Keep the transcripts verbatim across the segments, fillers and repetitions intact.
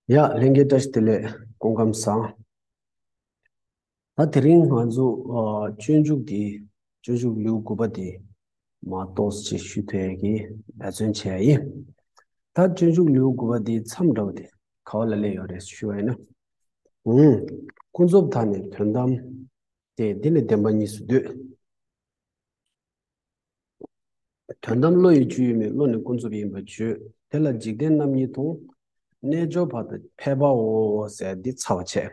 ཡ། ལྷན་རྒྱས་བཀྲ་ཤིས་བདེ་ལེགས། སྐུ་ཁམས་བཟང་། ད་དེ་རིང་ང་ཚོ་ཨ་སྤྱོད་འཇུག་འདི། སྤྱོད་འཇུག་ལེའུ་དགུ་པ་འདི་མར་ཏོག་ཙམ་ཞུ་ཐུབ་ཡས་ཀྱི་འབད་བརྩོན་བྱས་ཡིན། ད་སྤྱོད་འཇུག་ལེའུ་དགུ་པ་འདི་མཚམས་འདྲ་བོ་དེ་ག་བ་ལ་སླེབས་ཡོད་རེད་ཞུ་བ་ཡིན་ན། ཨུམ། ཀུན་རྫོབ་མཐའ་ནི་དོན་དམ་སྟེ། འདི་ནི་བདེན་པ་གཉིས་སུ་འདོད། དོན་དམ་བློ་ཡི་སྤྱོད་ཡུལ་མིན། བློ་ནི་ཀུན་རྫོབ་ཡིན་པར་བརྗོད། དེ་ལ་འཇིག་རྟེན་རྣམ་གཉིས་མཐོང་། རྣལ་འབྱོར་པ་དང་ཕལ་པའོ་ཟེར་འདི་ཚར་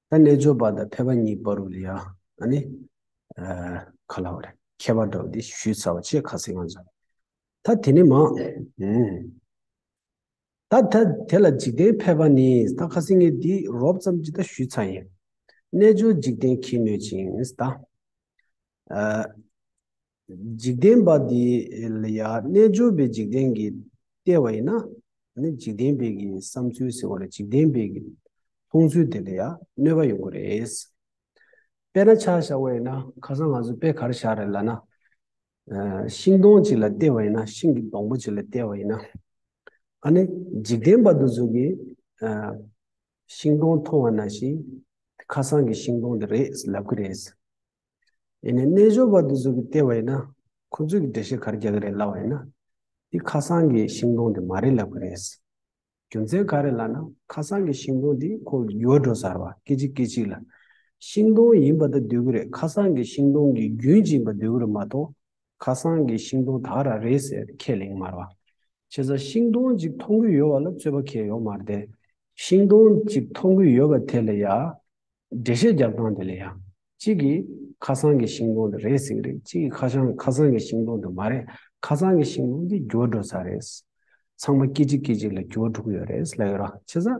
བ་བྱས། ད་རྣལ་འབྱོར་པ་དང་ཕལ་པ་གཉིས་བར་དུ་ལ་ཡ་ཨ་ནི་ཨ་ག་ལ་བ་རེད། ཁྱད་པར་འདྲ་བོ་འདི་ཞུས་ཚར་བ་བྱས། ཁ་སང་ང་ཚོ། ད་དེ་ནི་མ། ཨུམ། ད་ད་དེ་ལ་འཇིག་རྟེན་ཕལ་པ་ནི། ད་ཁ་སང་ངས་འདི་རོབ་ཙམ་ཅིག་ད་ཞུས་ཚར་ཡིན། རྣལ་འབྱོར་འཇིག་རྟེན་གྱིས་གནོད་ཅིང་ཟེར་ད། ཨ། འཇིག་རྟེན་པ་འདི་ལ་ཡ་རྣལ་འབྱོར་པའི་འཇིག་རྟེན་གྱིས་བལྟས་པ་ཡིན་ན། ནི་འཇིག་རྟེན་པའི་གི་བསམ་ཚུལ་ཟེར་བ་རེད། འཇིག་རྟེན་པའི་གི་མཐོང་ཚུལ་དེ་ལ་ཡ་གནོད་པ་ཡོང་གི་རེད། དཔེར་ན་ཆ་བཞག་པ་ཡིན་ན། ཁ་སང་ང་ཚོ་དཔེ་ག་རེ་བཞག་རེད་ལབ་ན། ཨ། ཤིང་སྡོང་ཅིག་ལ་བལྟས་པ་ཡིན་ན། ཤིང་གི་སྡོང་པོ་ཅིག་ལ་བལྟས་པ་ཡིན་ན། ཨ་ནི་འཇིག་རྟེན་པ་དེ་ཚོ་གིས་ཨ་ཤིང་སྡོང་མཐོང་བ་ནང་བཞིན་ཁ་སང་གི་ཤིང་སྡོང་དེ་རེད་ལབ་ཀྱི་རེད། ཡིན་ནའི་རྣལ་འབྱོར་པ་དེ་ཚོ་གིས་བལྟས་པ་ཡིན་ན། ཁོ་ཚོས་ཀྱི་འགྲེལ་བཤད་ག་རེ་རྒྱག་གི་རེད་ལབ་པ་ཡིན་ན། འདི་ཁ་སང་གི་ཤིང་སྡོང་དེ་མ་རེད་ལབ་ཀྱི་རེད། རྒྱུ་མཚན་ག་རེ་ལབ་ན། ཁ་སང་གི་ཤིང་སྡོང་འདི་ཁོ་འགྱུར་བ་འགྲོ་ཚར་བ། སྐད་ཅིག་སྐད་ཅིག་ལ་ཤིང་སྡོང་ཡིན་པ་ད་སྡོད་ཀྱི་རེད། ཁ་སང་གི་ཤིང་སྡོང་གི་རྒྱུན་ཅིག་ཡིན་པ་སྡོད་ཀྱི་རེད་མ་གཏོགས། ཁ་སང་གི་ཤིང་སྡོང་ད་ག་རང་རེད་ཟེར་ཁས་ལེན་མ་རེད་བ། བྱས་ཙང་ཤིང་སྡོང་ཅིག་མཐོང་གི་ཡོད་པ་ལ་རྩོད་པ་གང་ཡང་ཡོད་མ་རེད་དེ། ཤིང་སྡོང་ཅིག་མཐོང་གི་ཡོད་པ་དེ་ལ་ཡ་འགྲེལ་བཤད་རྒྱབ་སྟངས་དེ་ལ་ཡ། གཅིག་གིས་ཁ་སང་གི་ཤིང་སྡོང་དེ་རེད་ཟེར་གྱི་རེད། གཅིག་གིས་ཁ་སང་ཁ་སང་གི་ཤིང་སྡོང་དེ་མ་རེད། ཁ་སང་གི་ཤིང་སྡོང་འདི་འགྱུར་བ་འགྲོ་ཚར་རེད། ཚང་མ་སྐད་ཅིག་སྐད་ཅིག་ལ་འགྱུར་བ་འགྲོ་གི་ཡོད་རེད་ལབ་ཡོད་ར། བྱས་ཙང་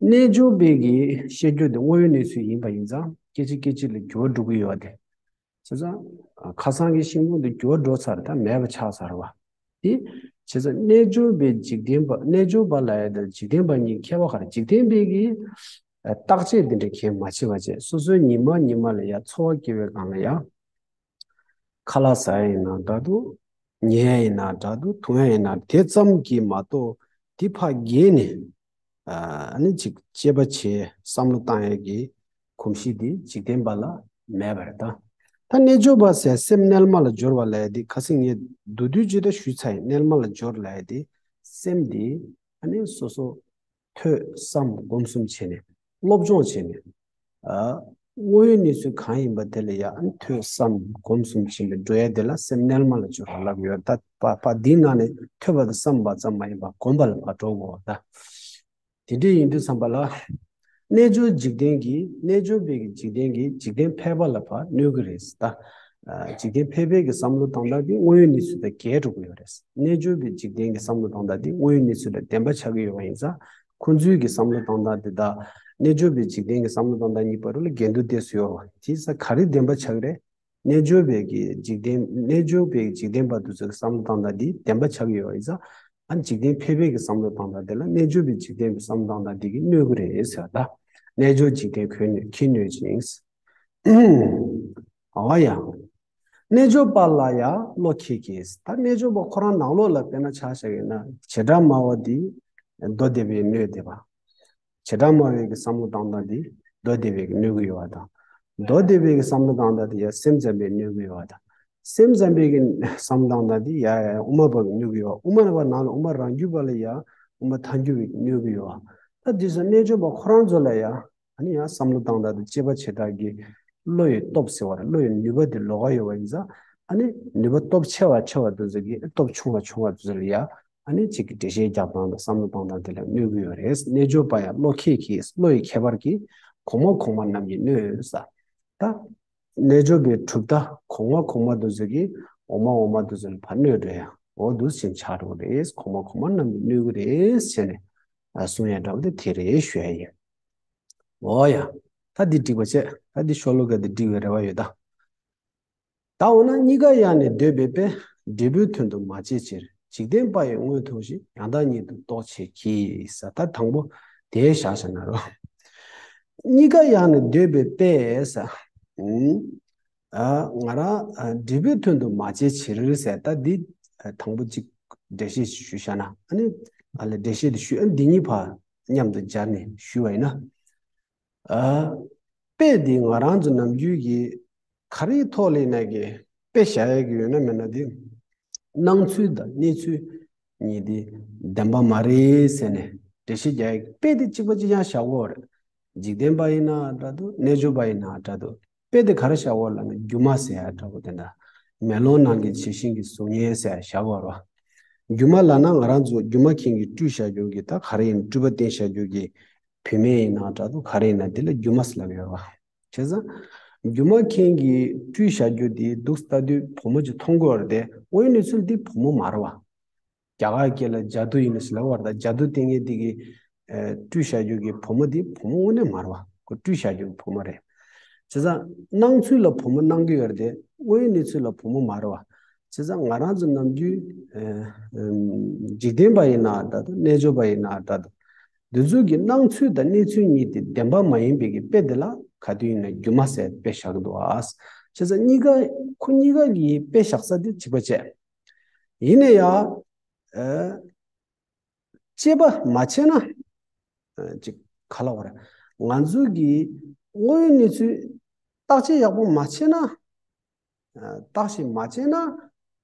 རྣལ་འབྱོར་པའི་གི་བཤད་རྒྱུ་དེ་དངོས་ཡོད་གནས་ཚུལ་ཡིན་པ་ཡིན་ཙང་སྐད་ཅིག་སྐད་ཅིག་ལ་འགྱུར་བ་འགྲོ་གི་ཡོད་དེ། བྱས་ཙང་ཁ་སང་གི་ཤིང་སྡོང་དེ་འགྱུར་བ་འགྲོ་ཚར། ད་མེད་པ་ཆགས་ཚར་བ། དེ་བྱས་ཙང་རྣལ་འབྱོར་པའི་འཇིག་རྟེན་པ། རྣལ་འབྱོར་པ་ལབ་ཡ་དང་འཇིག་རྟེན་པ་གཉིས་ཁྱད་པར་ག་རེ། འཇིག་རྟེན་པའི་གི་བརྟག་དཔྱད་དེ་འདྲ་གང་མ་བྱེད་པ་བྱས། སོ་སོའི་ཉི་མ་ཉི་མ་ལ་ཡ་འཚོ་བ་སྐྱེལ་བའི་སྒང་ལ་ཡ། ཁ་ལག་ཟ་ཡ་ཡིན་ན་འདྲ་འདུག་ཉལ་ཡ་ཡིན་ན་འདྲ་འདུག་འཐུང་ཡ་ཡིན་ན་དེ་ཙམ་གྱིས་མ་གཏོགས་དེ་ཕར་བརྒལ་ནས་ཨ་ནི་ཅིག་དཔྱད་པ་བྱས་བསམ་བློ་བཏང་ཡ་གི་གོམས་གཤིས་དེ་འཇིག་རྟེན་པ་ལ་མེད་པ་རེད་ད། ད་རྣལ་འབྱོར་པ་ཟེར་སེམས་རྣལ་མ་ལ་སྦྱོར་བ་ལབ་ཡ་དེ་ཁ་སང་ངས་བསྡུས་བསྡུས་ཅིག་ད་ཞུས་ཚར་ཡིན། རྣལ་མ་ལ་སྦྱོར་ལབ་ཡ་དེ་སེམས་དེ་ཨ་ནི་སོ་སོ་ཐོས་བསམ་སྒོམ་གསུམ་བྱས་ནས་སློབ་སྦྱོང་བྱས་ནས། ཨ། དངོས་ཡོད་གནས་ཚུལ་གང་ཡིན་པ་དེ་ལ་ཡང་ཐོས་བསམ་སྒོམ་གསུམ་བྱས་ནས་འགྲོ་ཡ་དེ་ལ་སེམས་རྣལ་མ་ལ་སྦྱོར་བ་ལབ་ཡོད། ད་པ་པ་འདིའི་ནང་ནས་ཐོས་པ་དང་བསམ་པ་ཙམ་མ་ཡིན་པར་སྒོམ་པ་ལ་ཕར་འགྲོ་དགོས་པ་ད། དེ་འདྲ་ཡིན་དུས་ཙམ་པ་ལ། རྣལ་འབྱོར་འཇིག་རྟེན་གྱིས། རྣལ་འབྱོར་པའི་གི་འཇིག་རྟེན་གྱིས་འཇིག་རྟེན་ཕལ་པ་ལ་ཕར་གནོད་ཀྱི་རེད་ད། ཨ། འཇིག་རྟེན་ཕལ་པའི་གི་བསམ་བློ་བཏང་སྟངས་དེ་དངོས་ཡོད་གནས་ཚུལ་དང་འགལ་འགྲོ་གི་ཡོད་རེད། རྣལ་འབྱོར་པའི་འཇིག་རྟེན་གྱི་བསམ་བློ་བཏང་སྟངས་དེ་དངོས་ཡོད་གནས་ཚུལ་དང་ལྡན་པ་ཆགས་ཀྱི་ཡོད་པ་ཡིན་ཙང་། ཁོང་ཚོའི་གི་བསམ་བློ་བཏང་སྟངས་དེ་དང་། རྣལ་འབྱོར་པའི་འཇིག་རྟེན་གྱི་བསམ་བློ་བཏང་སྟངས་གཉིས་བར་དུ་ལ་འགལ་འདུ་ཏོག་ཙམ་ཡོད་རེད། དེ་ས་ག་རེ་ལྡན་པ་ཆགས་ཀྱི་རེད། རྣལ་འབྱོར་པའི་གི་འཇིག་རྟེན། རྣལ་འབྱོར་པའི་འཇིག་རྟེན་པ་དེ་ཚོའི་བསམ་བློ་བཏང་སྟངས་འདི་ལྡན་པ་ཆགས་ཀྱི་ཡོད་པ་ཡིན་ཙང་། ཨ། འཇིག་རྟེན་ཕལ་པའི་གི་བསམ་བློ་བཏང་སྟངས་དེ་ལ་རྣལ་འབྱོར་པའི་འཇིག་རྟེན་པའི་བསམ་བློ་བཏང་སྟངས་འདི་གིས་གནོད་ཀྱི་རེད་ཟེར་བ་ད། རྣལ་འབྱོར་འཇིག་རྟེན་གྱིས་གནོད། གྱིས་གནོད་ཅིང་། འོ་ཡ། རྣལ་འབྱོར་པ་ལ་ཡང་བློ་ཁེགས་ཀྱིས། ད་རྣལ་འབྱོར་པ་ཁོ་རང་ནང་ལོགས་ལ་དཔེར་ན་ཆ་བཞག་ཡིན་ན། བྱེ་བྲག་སྨྲ་བ་འདི་མདོ་སྡེ་པས་གནོད་བསྡད་པ། བྱེ་བྲག་སྨྲ་བའི་གི་བསམ་བློ་བཏང་སྟངས་འདི་མདོ་སྡེ་པས་གི་གནོད་ཀྱི་ཡོད་པ་དང་། མདོ་སྡེ་པའི་གི་བསམ་བློ་བཏང་སྟངས་འདི་ཡང་སེམས་ཙམ་པས་གནོད་ཀྱི་ཡོད་པ་དང་། སེམས་ཙམ་པའི་གི་བསམ་བློ་བཏང་སྟངས་འདི་ཡང་དབུ་མ་པ་གིས་གནོད་ཀྱི་ཡོད་པ། དབུ་མ་པ་ནང་ལ་དབུ་མ་རང་རྒྱུད་པ་ལ་ཡང་དབུ་མ་ཐལ་འགྱུར་བས་གནོད་ཀྱི་ཡོད་པ། ད་དེ་ཚོ་རྣལ་འབྱོར་པ་ཁོ་རང་ཚོ་ལ་ཡང་། ཨ་ནི་ཡང་བསམ་བློ་བཏང་སྟངས་དང་དཔྱད་པ་བྱེད་སྟངས་ཀྱི་བློ་ཡི་སྟོབས་ཟེར་བ་རེད། བློ་ཡི་ནུས་པ་དེ་ལོགས་ཀ་ཡོད་པ་ཡིན་ཙང་། ཨ་ནི་ནུས་པ་སྟོབས་ཆེ་བ་ཆེ་བ་དེ་ཚོ་གིས་སྟོབས་ཆུང་བ་ཆུང་བ་དེ་ཚོ་ལ་ཡ། ཨ་ནི་གཅིག་གི་འགྲེལ་བཤད་རྒྱག་སྟངས་དང་བསམ་བློ་བཏང་སྟངས་དེ་ལ་གནོད་ཀྱི་ཡོད་རེད། རྣལ་འབྱོར་པ་ཡང་བློ་ཁེགས་ཀྱིས། བློ་ཡི་ཁྱད་པར་གྱིས་གོང་མ་གོང་མ་རྣམས་ཀྱིས་གནོད་ཟེར། ད་རྣལ་འབྱོར་པའི་གྲུབ་མཐའ་གོང་མ་གོང་མ་དེ་ཚོ་གིས་འོག་མ་འོག་མ་དེ་ཚོ་ལ་ཕར་གནོད་འགྲོ་ཡ། འོ་འདུག་སེ་ཆགས་འགྲོ་གི་རེད། གོང་མ་གོང་མ་རྣམས་ཀྱིས་གནོད་ཀྱི་རེད་ཟེར་ནས། ཨ། གསུང་ཡ་འདྲ་བོ་དེ་དེ་རེད་ཞུ་ཡ་ཡིན། འོ་ཡ། ད་འདི་འགྲིག་པ་བྱས། ད་འདི་ཤོ་ལོ་ཀ་འདི་འགྲིག་པའི་རེ་བ་ཡོད་ད། ད་འོ་ན་གཉིས་ཀ་ཡང་ནི་འདོད་པའི་དཔེ། འབྲས་བུའི་དོན་དུ་མ་བྱས་ཕྱིར། འཇིག་རྟེན་པ་ཡི་དངོས་མཐོང་ཞིང་། ཡང་དག་ཉིད་དུ་རྟོག་བྱེད་ཀྱིས། ཟེར། ད་དང་པོ་དེ་བཞག་བཞག་ན་རོ། གཉིས་ཀ་ཡང་ནི་འདོད་པའི་དཔེ་ཟེར། ཨུམ། ཨ། ང་རང་ཨ་འབྲས་བུའི་དོན་དུ་མ་བྱས་ཕྱིར་ཟེར། ད་འདི་ཨ་དང་པོ་གཅིག་འགྲེལ་བཤད་ཞུས་བཞག་ན། ཨ་ནི་ ཨ་ལས་འགྲེལ་བཤད་དེ་ཞུས། ཨ་འདི་གཉིས་བར་མཉམ་དུ་སྦྱར་ནས་ཞུས་པ་ཡིན་ན། ཨ། དཔེ་འདི་ང་རང་ཚོ་ནམ་རྒྱུན་གྱི་ག་རེའི་ཐོག་ལ་ཡིན་ན་གི་དཔེ་བཞག་ཡ་གི་ཡོད་ན་མེད་ན་དེ། སྣང་ཚུལ་དང་གནས་ཚུལ་གཉིས་དེ་བདེན་པ་མ་རེད་ཟེར་ནས་འགྲེལ་བཤད་རྒྱག་ཡ་གི་དཔེ་དེ་གཅིག་པ་གཅིག་རྐྱང་བཞག་དགོས་རེད། འཇིག་རྟེན་པ་ཡིན་ན་འདྲ་འདུག་རྣལ་འབྱོར་པ་ཡིན་ན་འདྲ་འདུག་དཔེ་དེ་ག་རེ་བཞག་དགོས་ལབ་ན་སྒྱུ་མ་ཟེར་ཡ་འདྲ་པོ་དེ་འདྲ། མེ་ལོང་ནང་གི་བྱད་བཞིན་གྱི་གཟུགས་བརྙན་ཟེར་ཡ་བཞག་དགོས་རེད་བ། སྒྱུ་མ་ལབ་ན་ང་རང་ཚོ་སྒྱུ་མ་མཁན་གྱིས་སྤྲུལ་བཞག་རྒྱུ་གི་ད་ག་རེ་ཡིན་སྤྲུལ་པ་བསྟན་བཞག་རྒྱུ་གི་བུད་མེད་ཡིན་ན་འདྲ་འདུག་ག་རེ་ཡིན་ན་དེ་ལ་སྒྱུ་མ་ཟེར་ལབ་ཡོད་རེད་བ། བྱས་ཙང་། སྒྱུ་མ་མཁན་གྱིས་སྤྲུལ་བཞག་རྒྱུ་དེ་འདུག་ལྟ་དུས་བུ་མོ་ཅིག་མཐོང་གི་ཡོད་རེད་དེ་དངོས་ཡོད་གནས་ཚུལ་འདི་བུ་མོ་མ་རེད་བ། རྒྱ་གར་སྐད་ལ་ཇ་དུ་ཡིན་ཟེར་ལབ་པ་རེད་ད་ཇ་དུ་སྟེང་ངེ་འདི་གི་ཨ་སྤྲུལ་བཞག་རྒྱུ་གི་བུ་མོ་འདི་བུ་མོ་དངོས་གནས་མ་རེད་བ། ཁོ་སྤྲུལ་བཞག་རྒྱུ་གི་བུ་མོ་རེད། བྱས་ཙང་སྣང་ཚུལ་ལ་བུ་མོ་སྣང་གི་ཡོད་རེད་དེ་དངོས་ཡོད་གནས་ཚུལ་ལ་བུ་མོ་མ་རེད་བ། བྱས་ཙང་ང་རང་ཚོ་ནམ་རྒྱུན་ཨ་ཨམ་འཇིག་རྟེན་པ་ཡིན་ན་འདྲ་འདུག་རྣལ་འབྱོར་པ་ཡིན་ན་འདྲ་འདུག་འདི་ཚོ་གི་སྣང་ཚུལ་དང་གནས་ཚུལ་གཉིས་དེ་བདེན་པ་མ་ཡིན་པའི་གི་དཔེ་དེ་ལ་ག་དུས་ཡིན་ན་སྒྱུ་མ་ཟེར་དཔེ་བཞག་གི་འདུག་ཨ། བྱས་ཙང་གཉིས་ཀ་ཁོ་གཉིས་ཀ་གི་དཔེ་བཞག་ས་དེ་གཅིག་པ་བྱས། ཡིན་ན་ཡང་། ཨ། དཔྱད་པ་མ་བྱས་ན། ཨ། ཅིག་ག་ལབ་དགོས་རེད། ང་ཚོ་གིས་དངོས་ཡོད་གནས་ཚུལ་བརྟག་དཔྱད་ཡག་པོ་མ་བྱས་ན། ཨ། བརྟག་ཞིབ་མ་བྱས་ན། ཨ།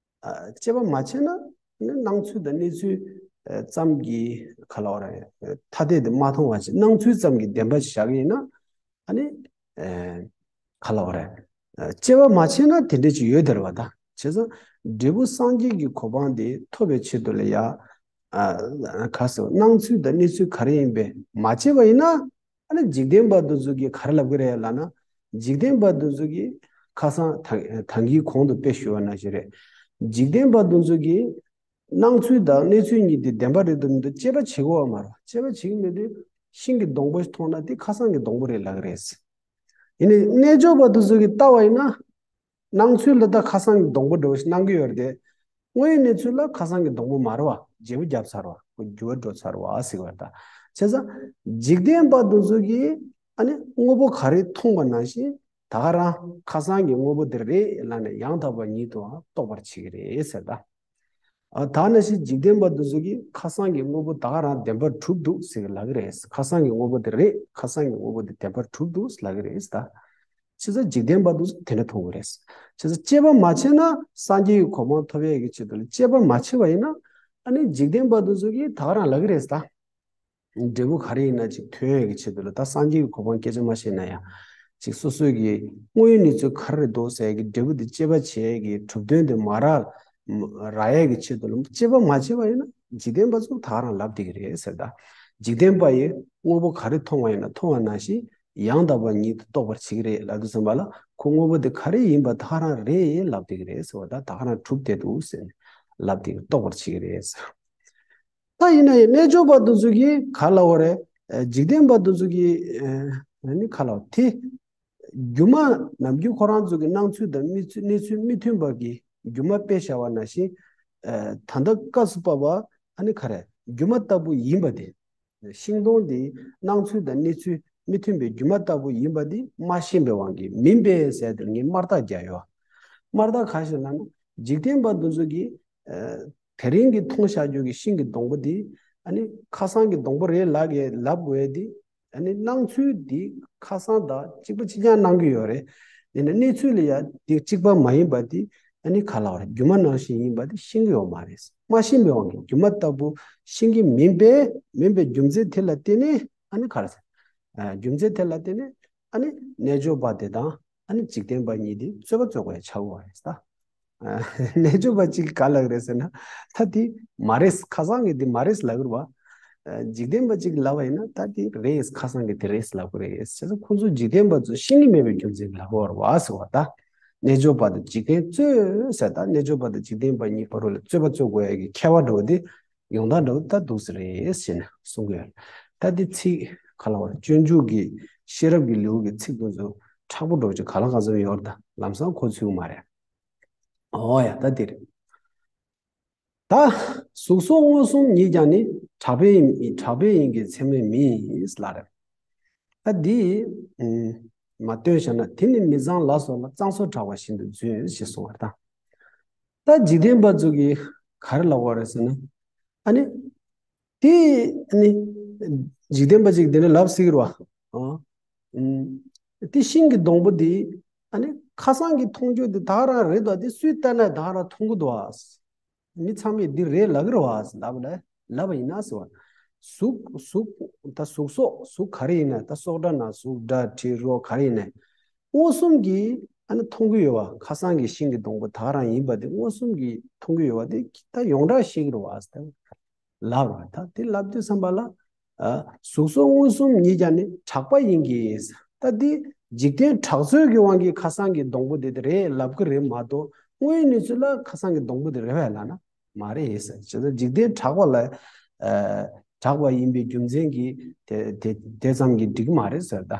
དཔྱད་པ་མ་བྱས་ན། ནི་སྣང་ཚུལ་དང་གནས་ཚུལ་ཨ་ཙམ་གྱིས་ག་ལབ་དགོས་རེད། ཐ་དད་དུ་མ་མཐོང་བ་ཞིག་སྣང་ཚུལ་ཙམ་གྱིས་བདེན་པ་ཞིག་བཞག་གི་ཡིན་ན། ཨ་ནི། ཨ། ག་ལབ་དགོས་རེད། ཨ། དཔྱད་པ་མ་བྱས་ན་དེ་འདྲ་ཅིག་ཡོད་དེ་རེད་བ་ད། བྱས་ཙང་འབྲས་བུ་སངས་རྒྱས་ཀྱི་གོ་འཕང་དེ་ཐོབ་པའི་ཆེད་དུ་ལ་ཡ། ཨ། ག་ཟེར་སྣང་ཚུལ་དང་གནས་ཚུལ་ག་རེ་ཡིན་པས་མ་དཔྱད་པ་ཡིན་ན། ཨ་ནི་འཇིག་རྟེན་པ་དེ་ཚོ་གིས་ག་རེ་ལབ་ཀྱི་རེད་ལབ་ན། འཇིག་རྟེན་པ་དེ་ཚོ་གིས་ཁ་སང་ད་ད་གིན་གོང་དུ་དཔེ་ཞུས་པ་ནང་བཞིན་རེད། འཇིག་རྟེན་པ་དེ་ཚོ་གིས་སྣང་ཚུལ་དང་གནས་ཚུལ་གཉིས་དེ་བདེན་པ་རེད་འདུག་མི་འདུག་དཔྱད་པ་བྱེད་དགོས་པ་མ་རེད། དཔྱད་པ་བྱེད་ཀྱི་མེད་དུས་ཤིང་གི་སྡོང་པོ་ཞིག་མཐོང་ན་དེ་ཁ་སང་གི་སྡོང་པོ་རེད་ལབ་ཀྱི་རེད། ཡིན་ནའི་རྣལ་འབྱོར་པ་དེ་ཚོ་གིས་ལྟ་བ་ཡིན་ན། སྣང་ཚུལ་ལ་ད་ཁ་སང་གི་སྡོང་པོ་འདྲ་བོ་ཞིག་སྣང་གི་ཡོད་རེད་དེ། དངོས་ཡོད་གནས་ཚུལ་ལ་ཁ་སང་གི་སྡོང་པོ་མ་རེད་བ། བརྗེ་པོ་བརྒྱབ་ཚར་བ། ཁོ་འགྱུར་བ་འགྲོ་ཚར་བ་ཟེར་བ་ད། བྱས་ཙང་། འཇིག་རྟེན་པ་དེ་ཚོ་གིས་ཨ་ནི་དངོས་པོ་ག་རེ་མཐོང་བ་ནང་བཞིན་ད་ག་རང་ཁ་སང་གི་དངོས་པོ་དེ་རེད་ལབ་ནས་ཡང་དག་པ་ཉིད་དུའང་རྟོགས་པར་བྱེད་ཀྱི་རེད་ཟེར་ད། ཨ། ད་ནང་བཞིན་འཇིག་རྟེན་པ་དེ་ཚོ་གིས་ཁ་སང་གི་དངོས་པོ་ད་ག་རང་བདེན་པར་གྲུབ་འདུག་ཟེར་ལབ་ཀྱི་རེད། ཁ་སང་གི་དངོས་པོ་དེ་རེད། ཁ་སང་གི་དངོས་པོ་དེ་བདེན་པར་གྲུབ་འདུག་ལབ་ཀྱི་རེད་ད། བྱས་ཙང་འཇིག་རྟེན་པ་དེ་ཚོ་དེ་འདྲ་མཐོང་གི་རེད། བྱས་ཙང་དཔྱད་པ་མ་བྱས་ན་སངས་རྒྱས་ཀྱི་གོ་འཕང་ཐོབ་ཡས་ཀྱི་ཆེད་དུ་ལ་དཔྱད་པ་མ་བྱས་པ་ཡིན་ན། ཨ་ནི་འཇིག་རྟེན་པ་དེ་ཚོ་གིས་ད་ག་རང་ལབ་ཀྱི་རེད་ད། འབྲས་བུ་ག་རེ་ཡིན་ན་ཅིག་ཐོན་ཡས་ཀྱི་ཆེད་དུ་ལ་ད་སངས་རྒྱས་ཀྱི་གོ་འཕང་སྐད་ཆ་མ་བཤད་ན་ཡང་། ཅིག་སོ་སོའི་གི་དངོས་ཡོད་གནས་ཚུལ་ག་རེ་རེད་འདུག་ཟེར་ཡས་ཀྱི་འབྲས་བུ་དེ་དཔྱད་པ་བྱེད་ཡས་ཀྱི་གྲུབ་དོན་དེ་མ་རག་རག་ཡས་ཀྱི་ཆེད་དུ་ལ་དཔྱད་པ་མ་བྱས་པ་ཡིན་ན་འཇིག་རྟེན་པ་ཚོ་ད་ག་རང་ལབ་བསྡད་ཀྱི་རེད་ཟེར་ད། འཇིག་རྟེན་པ་ཡིས་དངོས་པོ་ག་རེ་མཐོང་བ་ཡིན་ན་མཐོང་བ་ནང་བཞིན་ཡང་དག་པ་ཉིད་དུ་རྟོགས་པར་བྱེད་ཀྱི་རེད་ལབ་དུས་ཙམ་པ་ལ་ཁོ་དངོས་པོ་དེ་ག་རེ་ཡིན་པ་ད་ག་རང་རེད་ལབ་བསྡད་ཀྱི་རེད་ཟེར་བ་ད་ད་ག་རང་གྲུབ་བསྡད་འདུག་ཟེར་ནས་ལབ་བསྡད་ཀྱི་རྟོགས་པར་བྱེད་ཀྱི་རེད་ཟེར། ད་ཡིན་ན་ཡང་རྣལ་འབྱོར་པ་དེ་ཚོ་གིས་ག་ལབ་པ་རེད། ཨ། འཇིག་རྟེན་པ་དེ་ཚོ་གིས་ཨ་ནི་ག་ལབ་དེ། སྒྱུ་མ་ནམ་རྒྱུན་ཁོ་རང་ཚོ་གི་སྣང་ཚུལ་དང་མི་ཚུལ་གནས་ཚུལ་མི་མཐུན་པ་གི་སྒྱུ་མ་དཔེ་བཞག་པ་ནང་བཞིན། ཨ། ད་ལྟ་སྐབས་སུ་བབ་པ་ཨ་ནི་ག་རེ་སྒྱུ་མ་ལྟ་བུ་ཡིན་པ་དེ། ཤིང་སྡོང་དེ་སྣང་ཚུལ་དང་གནས་ཚུལ་མི་མཐུན་པའི་སྒྱུ་མ་ལྟ་བུ་ཡིན་པ་དེ་མ་ཤེས་པའི་དབང་གིས་མིན་པས་ཟེར་དེ་ངས་དམར་རྟགས་རྒྱག་ཡོད། དམར་རྟགས་ག་ཞིག་ལབ་ན་འཇིག་རྟེན་པ་དེ་ཚོ་གིས། ཨ། དེ་རིང་གི་མཐོང་བཞག་རྒྱུ་གི་ཤིང་གི་སྡོང་པོ་འདི། ཨ་ནི་ཁ་སང་གི་སྡོང་པོ་རེད་ལབ་ཀྱི་ལབ་དགོས་ཡས་འདི། ཨ་ནི་སྣང་ཚུལ་འདི་ཁ་སང་དང་གཅིག་པ་གཅིག་རྐྱང་སྣང་གི་ཡོད་རེད། ཡིན་ན་གནས་ཚུལ་ལ་ཡ་འདི་གཅིག་པ་མ་ཡིན་པ་འདི། ཨ་ནི་ག་ལབ་རེད། སྒྱུ་མ་ནང་བཞིན་ཡིན་པ་འདི་ཤེས་ཀྱི་ཡོད་མ་རེད། མ་ཤེས་པའི་དབང་གིས་སྒྱུ་མ་ལྟ་བུ་ཤེས་ཀྱི་མིན་པས། མིན་པའི་རྒྱུ་མཚན་དེ་ལ་བརྟེན་ནས་ཨ་ནི་ག་རེ་ཟེར། ཨ། རྒྱུ་མཚན་དེ་ལ་བརྟེན་ནས་ཨ་ནི་རྣལ་འབྱོར་པ་དེ་དང་། ཨ་ནི་འཇིག་རྟེན་པ་གཉིས་དེ་རྩོད་པ་རྩོད་དགོས་ཡ་ཆགས་ཀྱི་ཡོད་རེད་ད། ཨ། རྣལ་འབྱོར་པ་གཅིག་གིས་ག་ལབ་ཀྱི་རེད་ཟེར་ན། ད་དེ་མ་རེད། ཁ་སང་གི་དེ་མ་རེད་ལབ་ཀྱི་རེད་བ། ཨ། འཇིག་རྟེན་པ་གཅིག་གིས་ལབ་པ་ཡིན་ན་ད་དེ་རེད། ཁ་སང་གི་དེ་རེད་ལབ་ཀྱི་རེད། བྱས་ཙང་ཁོང་ཚོ་འཇིག་རྟེན་པ་ཚོ་ཤེས་ཀྱི་མེད་པའི་རྒྱུ་མཚན་གྱིས་ལབ་ཀྱི་ཡོད་རེད་བ་ཟེར་བ་ད། རྣལ་འབྱོར་པ་དང་འཇིག་རྟེན་རྩོད་ཟེར་ད། རྣལ་འབྱོར་པ་དང་འཇིག་རྟེན་པ་གཉིས་བར་དུ་ལ་རྩོད་པ་རྩོད་དགོས་ཡ་གི་ཁྱད་པར་འདྲ་བོ་དེ་ཡོང་སྟངས་འདྲ་བོ་ད་འདུག་སེ་རེད་ཟེར་ནས་གསུང་གི་ཡོད། ད་དེ་ཚིག་ག་ལབ་པ་རེད། སྤྱོད་འཇུག་གི་ཤེས་རབ་ཀྱི་ལེའུ་གི་ཚིག་དེ་ཚོ་མཁྲེགས་པོ་འདྲ་བོ་ཅིག་གང་ལ་གང་འཚམ་ཡོད་རེད་ད། ལམ་སང་གོ་ཚུད་ཀྱི་མ་རེད། འོ་ཡ་ད་དེ་རེད། ད་གཟུགས་སོགས་མངོན་སུམ་ཉིད་ཀྱང་ནི། གྲགས་པས་ཡིན་གྲགས་པས་ཡིན་གྱི་མཚན་མས་མིན་ལབ་རེད། ད་འདི་ཨུམ་མ་སྟོན་བྱས་ན། དེ་ནི་མི་གཙང་ལ་སོགས་ལ། གཙང་སོགས་གྲགས་པ་བཞིན་དུ་རྫུན་ཞེས་གསུངས་པ་རེད་ད། ད་འཇིག་རྟེན་པ་ཚོ་གིས་ག་རེ་ལབ་པ་རེད་ཟེར་ན། ཨ་ནི་ དེ་ནི་འཇིག་རྟེན་པ་ཅིག་དེ་འདྲ་ལབ་སྲིད་ཀྱི་རེད་བ། ཨ། ཨུམ། དེ་ཤིང་གི་སྡོང་པོ་དེ་ཨ་ནི་ཁ་སང་གི་མཐོང་རྒྱུ་དེ་ད་ག་རང་རེད་དོ། དེ་སུས་བལྟས་ན་ད་ག་རང་མཐོང་གི་འདུག་བ། མི་ཚང་མས་འདི་རེད་ལབ་ཀྱི་རེད་བ་ལབ་ལ་ལབ་པ་ཡིན་ན་ཟེར་བ། གཟུགས་གཟུགས་ད་གཟུགས་སོགས་གཟུགས་ག་རེ་ཡིན་ན་ད་སོགས་སྒྲ་ན་གཟུགས་སྒྲ་དྲི་རོ་ག་རེ་ཡིན་ན། མངོན་སུམ་གྱིས་ཨ་ནི་མཐོང་གི་ཡོད་པ། ཁ་སང་གི་ཤིང་གི་སྡོང་པོ་ད་ག་རང་ཡིན་པ་དེ་མངོན་སུམ་གྱིས་མཐོང་གི་ཡོད་པ་དེ་ད་ཡོངས་གྲགས་ཤིག་རེད་བ་ཟེར་ལབ་ར། ད་དེ་ལབ་དུས་ཙམ་པ་ལ། ཨ། གཟུགས་སོགས་མངོན་སུམ་ཉིད་ཀྱང་ནི་གྲགས་པ་ཡིན་གྱི། ད་འདི་འཇིག་རྟེན་གྲགས་ཚོད་ཀྱི་དབང་གིས་ཁ་སང་གི་སྡོང་པོ་དེ་དེ་རེད་ལབ་ཀྱི་རེད་མ་གཏོགས། དངོས་ཡོད་གནས་ཚུལ་ལ་ཁ་སང་གི་སྡོང་པོ་དེ་རེད་བས་ལབ་ན་མ་རེད་ཟེར། བྱས་ཙང་འཇིག་རྟེན་གྲགས་པ་ལ། ཨ། གྲགས་པ་ཡིན་པའི་རྒྱུ་མཚན་གྱིས་དེ་དེ་དེ་ཙམ་གྱིས་འགྲིག་མ་རེད་ཟེར་ད།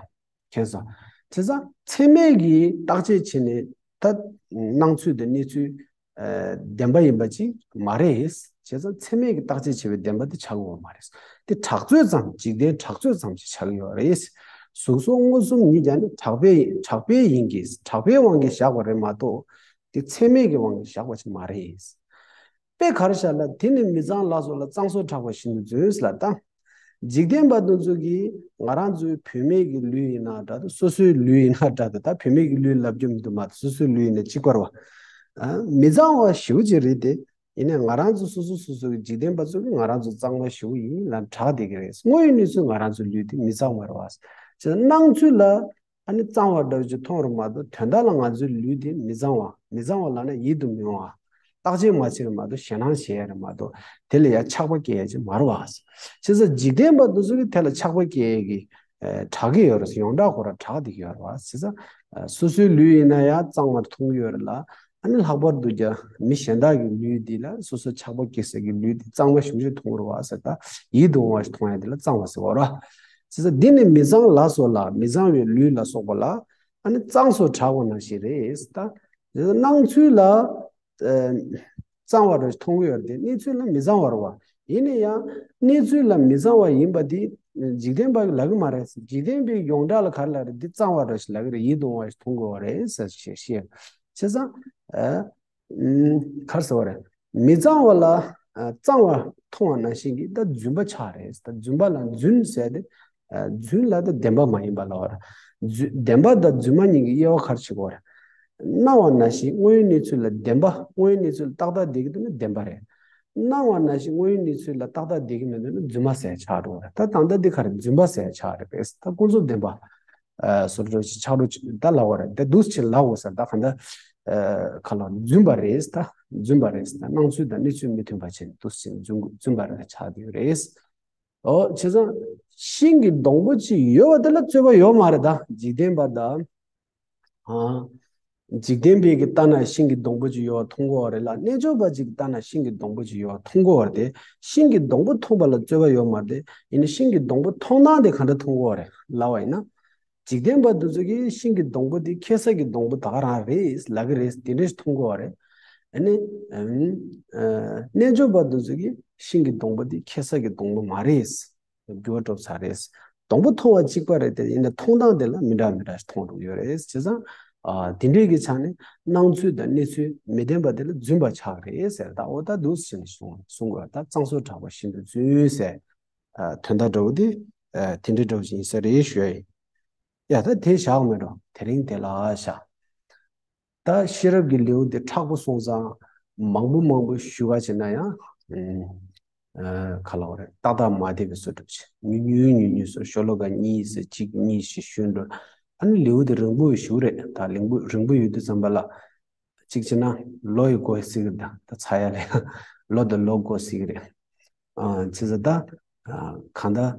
མཁྱེན་སོང་། བྱས་ཙང་ཚད་མས་ཀྱིས་བརྟག་དཔྱད་བྱས་ནས་ད་སྣང་ཚུལ་དེ་གནས་ཚུལ། ཨ། བདེན་པ་ཡིན་པ་ཅིག་མ་རེད། བྱས་ཙང་ཚད་མས་ཀྱིས་བརྟག་དཔྱད་བྱས་པའི་བདེན་པ་དེ་ཆགས་ཡོད་མ་རེད། དེ་གྲགས་ཚོད་ཙམ། འཇིག་རྟེན་གྲགས་ཚོད་ཙམ་ཞིག་ཆགས་ཡོད་རེད། གཟུགས་སོགས་མངོན་སུམ་ཉིད་ཀྱང་ནི་གྲགས་པས་གྲགས་པས་ཡིན་གྱི། གྲགས་པའི་དབང་གིས་བཞག་པ་རེད་མ་གཏོགས། དེ་ཚད་མས་ཀྱི་དབང་གིས་བཞག་པ་ཅིག་མ་རེད། དཔེ་ག་རེ་བཞག་ལ། དེ་ནི་མི་གཙང་ལ་སོགས་ལ་གཙང་སོགས་གྲགས་པ་བཞིན་དུ་བརྫུན་ལ་ད། འཇིག་རྟེན་པ་དེ་ཚོ་གིས་ང་རང་ཚོའི་བུད་མེད་ཀྱི་ལུས་ཡིན་ན་འདྲ་དང་། སོ་སོའི་ལུས་ཡིན་ན་འདྲ་དང་། ད་བུད་མེད་ཀྱི་ལུས་ལབ་རྒྱུ་མི་འདུག་མ་གཏོགས་སོ་སོའི་ལུས་ཡིན་ན་གཅིག་པ་རེད་བ། ཨ། མི་གཙང་བ་ཞེ་པོ་ཅིག་རེད་དེ། ཡིན་ནའི་ང་རང་ཚོ་སོ་སོ་སོ་སོ་གི་འཇིག་རྟེན་པ་ཚོ་གིས་ང་རང་ཚོ་གཙང་མ་ཞེ་པོ་ཡིན་ལབ་གྲགས་བསྡད་ཀྱི་རེད། དངོས་ཡོད་གནས་ཚུལ་ང་རང་ཚོའི་ལུས་དེ་མི་གཙང་བ་རེད་བ། བྱས་ཙང་སྣང་ཚུལ་ལ་ཨ་ནི་གཙང་བ་འདྲ་བོ་ཅིག་མཐོང་རུང་མ་གཏོགས། དོན་དག་ལ་ང་ཚོའི་ལུས་དེ་མི་གཙང་བ། མི་གཙང་བ་ལབ་ན་ཡིད་དུ་མི་འོང་བ། བརྟག་དཔྱད་མ་བྱས་རུང་མ་གཏོགས། ཞེད་སྣང་བྱས་རུང་མ་གཏོགས། དེ་ལ་ཡང་ཆགས་པ་སྐྱེ་ཡ་ཅིག་མ་རེད་བ། བྱས་ཙང་འཇིག་རྟེན་པ་དེ་ཚོ་གིས་དེ་ལ་ཆགས་པ་སྐྱེ་ཡ་གི་ཨ་གྲགས་ཀྱི་ཡོད་རེད། ཡོངས་གྲགས་ཁོ་རང་གྲགས་བསྡད་ཀྱི་ཡོད་རེད་བ། བྱས་ཙང་ཨ་སོ་སོའི་ལུས་ཡིན་ན་ཡང་གཙང་མར་མཐོང་གི་ཡོད་རེད་ལ། ཨ་ནི་ལྷག་པར་དུ་ཀྱང་མི་གཞན་དག་གི་ལུས་འདི་ལ་སོ་སོ་ཆགས་པ་སྐྱེ་ས་གི་ལུས་འདི་གཙང་མ་ཞེ་པོ་ཅིག་མཐོང་གི་རེད་བ་ཟེར། ད་ཡིད་དུ་འོང་བ་ཞིག་མཐོང་ཡ་འདི་ལ་གཙང་བ་ཟེར་བ་རེད། བྱས་ཙང་འདི་ནི་མི་གཙང་ལ་སོགས་ལ། མི་གཙང་བའི་ལུས་ལ་སོགས་པ་ལ་ཨ་ནི་གཙང་སོགས་གྲགས་པ་ནང་བཞིན་རེད། ད་སྣང་ཚུལ་ལ། ཨ། གཙང་བ་རེད་མཐོང་གི་ཡོད་རེད་དེ། གནས་ཚུལ་ལ་མི་གཙང་བ་རེད་བ། ཡིན་ན་ཡང་གནས་ཚུལ་ལ་མི་གཙང་བ་ཡིན་པ་འདི་འཇིག་རྟེན་པ་གིས་ལབ་ཀྱི་མ་རེད། འཇིག་རྟེན་པའི་ཡོངས་གྲགས་ལ་ག་རེ་ལབ་རེད། འདི་གཙང་བ་རེད་ཞེས་ལབ་ཀྱི་རེད། ཡིད་དུ་འོང་བ་ཞིག་མཐོང་གི་ཡོད་རེད་ཟེར་བཤད་བཤད། བྱས་ཙང་ཨ། ཨུམ། ག་རེ་ཟེར་བ་རེད། མི་གཙང་བ་ལ་ཨ་གཙང་བ་མཐོང་བ་ནང་བཞིན་གྱི། ད་རྫུན་པ་ཆགས་རེད། ད་རྫུན་པ་ལ་རྫུན་ཟེར་ཏེ། ཨ། རྫུན་ལ་ད་བདེན་པ་མ་ཡིན་པ་ལབ་པ་རེད། རྫུན། བདེན་པ་དང་རྫུན་མ་གཉིས་ཀྱི་དབྱེ་བ་ག་རེ་བྱེད་དགོས་རེད། སྣང་བ་ནང་བཞིན་དངོས་ཡོད་གནས་ཚུལ་ལ་བདེན་པ། དངོས་ཡོད་གནས་ཚུལ་ལ་ཏག་ཏག་བསྡད་ཀྱི་འདུག་ན་བདེན་པ་རེད། སྣང་བ་ནང་བཞིན་དངོས་ཡོད་གནས་ཚུལ་ལ་ཏག་ཏག་བསྡད་ཀྱི་མི་འདུག་ན་རྫུན་མ་ཟེར་ཆགས་འགྲོ་བ་རེད། ད་ད་ལྟ་འདི་ག་རེ། རྫུན་པ་ཟེར་ཆགས་རེད་པས། ད་ཀུན་རྫོབ་བདེན་པ། ཨ། སོ་སོ་ཆགས་འགྲོ་ཆགས་འགྲོ་ད་ལབ་པ་རེད། ད་འདུག་སེ་ལབ་དགོས་ས་ད་ག་འདྲ། ཨ། ག་ལ་རྫུན་པ་རེད། ད་རྫུན་པ་རེད། ད་སྣང་ཚུལ་དང་གནས་ཚུལ་མི་མཐུན་པ་བྱས་ནས་འདུག་སེ་རྫུན་རྫུན་པ་རེད་ཆགས་བསྡད་ཡོད་རེད། ཨོ། བྱས་ཙང་ཤིང་གི་སྡོང་པོ་ཅིག་ཡོད་པ་དེ་ལ་རྩོད་པ་ཡོད་མ་རེད། ད་འཇིག་རྟེན་པ་དང་། ཨ། འཇིག་རྟེན་པའི་གི་ལྟ་ན་ཤིང་གི་སྡོང་པོ་ཅིག་ཡོད་པ་མཐོང་གི་ཡོད་རེད་ལ། རྣལ་འབྱོར་པ་ཅིག་གིས་ལྟ་ན་ཤིང་གི་སྡོང་པོ་ཅིག་ཡོད་པ་མཐོང་གི་ཡོད་རེད་དེ། ཤིང་གི་སྡོང་པོ་མཐོང་བ་ལ་རྩོད་པ་ཡོད་མ་རེད་དེ། ཡིན་ན་ཤིང་གི་སྡོང་པོ་མཐོང་སྟངས་དེ་ག་འདྲ་མཐོང་གི་ཡོད་རེད་ལབ་པ་ཡིན་ན། འཇིག་རྟེན་པ་དེ་ཚོ་གིས་ཤིང་གི་སྡོང་པོ་དེ་ཁྱད་གསོད་ཀྱི་སྡོང་པོ་ད་ག་རང་རེད་ལབ་ཀྱི་རེད། དེ་འདྲ་ཞིག་མཐོང་གི་ཡོད་རེད། ཨ་ནི། ཨམ། ཨ། རྣལ་འབྱོར་པ་དེ་ཚོ་གིས་ཤིང་གི་སྡོང་པོ་དེ་ཁྱད་གསོད་ཀྱི་སྡོང་པོ་མ་རེད། འགྱུར་བ་འགྲོ་ཚར་རེད། སྡོང་པོ་མཐོང་བ་གཅིག་པ་རེད་དེ། ཡིན་ན་མཐོང་སྟངས་དེ་ལ་མི་འདྲ་མི་འདྲ་ཞིག་མཐོང་འགྲོ་གི་ཡོད་རེད། བྱས་ཙང་། ཨ། དེ་འདྲའི་གི་ཆ་ནས་སྣང་ཚུལ་དང་གནས་ཚུལ་མི་ལྡན་པ་དེ་ལ་རྫུན་པ་ཆགས་རེད་ཟེར། ད་འོ་ད་འདུག་སེ་གསུང་གསུང་དགོས། ད་གཙང་སོགས་གྲགས་པ་བཞིན་དུ་རྫུན་ཟེར། ཨ། དོན་དག་འདྲ་བོ་དེ། ཨ། དེ་འདྲའི་འདྲ་བོ་ཞིག་ཡིན་ས་རེད་ཞུ་ཡ་ཡིན། ཡ། ད་དེ་བཞག་མེད་འགྲོ། དེ་རིང་དེ་ལ་བཞག་ད་ཤེས་རབ་ཀྱི་ལེའུ་འདི་མཁྲེགས་པོ་སོང་ཙང་མང་པོ་མང་པོ་ཞུ་ག་བྱེད་ན་ཡང་། ཨ། ག་ལབ་དགོས་རེད། ཏག་ཏག་མ་བསྡད་པའི་བཟོ་འདྲ་བྱས། ཉུང་ཉུང་ཉུང་ཉུང་བཟོ། ཤོ་ལོ་ཀ་གཉིས་ཟེར། གཅིག་གཉིས་ཤིག་ཞུས་འགྲོ། ཨ་ནི་ལེའུ་འདི་རིང་པོ་ཞིག་རེད། ད་རིང་པོ་རིང་པོ་ཡོད་དུས་ཙམ་པ་ལ། གཅིག་བྱས་ན་ལོ་ཡི་འགོར་སྲིད་ཀྱི་རེད། ད་ད་ཚར་ཡ་ལས་ལོ་དང་ལོ་འགོར་སྲིད་ཀྱི་རེད། ཨ། བྱས་ཙང་ད། ཨ། གང་ལྟར་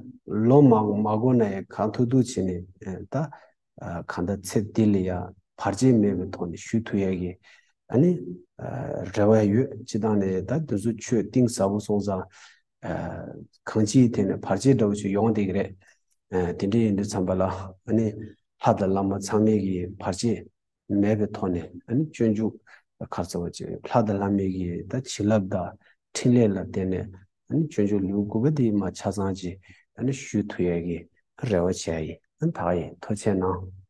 ལོ་མང་མ་འགོར་ན་ཡང་གང་ཐུབ་ཐུབ་བྱས་ནས། ཨ། ད། ཨ། གང་ལྟར་ཚེ་འདི་ལ་ཡང་བར་ཆད་མེད་པའི་ཐོག་ནས་ཞུ་ཐུབ་ཡ་གི། ཨ་ནི། ཨ། རེ་བ་ཡོད། སྤྱིར་བཏང་ནས་ད་འདི་ཚོ་ཆོས་གཏིང་ཟབ་པོ་སོང་ཙང་། ཨ། གང་ཅིའི་ཐད་ནས་བར་ཆད་འདྲ་བོ་ཞིག་ཡོང་བསྡད་ཀྱི་རེད། ཨ། དེ་འདྲ་ཡིན་དུས་ཙམ་པ་ལ། ཨ་ནི། ལྷ་དང་བླ་མ་ཚང་མས་ཀྱི་བར་ཆད་མེད་པའི་ཐོག་ནས། ཨ་ནི་སྤྱོད་འཇུག་ག་རེ་ཟེར་བ་ཅིག་ལྷ་དང་བླ་མའི་གི་ད་བྱིན་རླབས་དང་འཕྲིན་ལས་ལ་བརྟེན་ནས། ཨ་ནི་སྤྱོད་འཇུག་ལེའུ་དགུ་པ་དེ་མར་ཆ་ཚང་ཅིག་ཨ་ནི་ཞུ་ཐུབ་ཡ་གི་རེ་བ་བྱས་ཡིན། ཨ་ནི་ད་ག་ཡིན། ཐུགས་རྗེ་གནང་།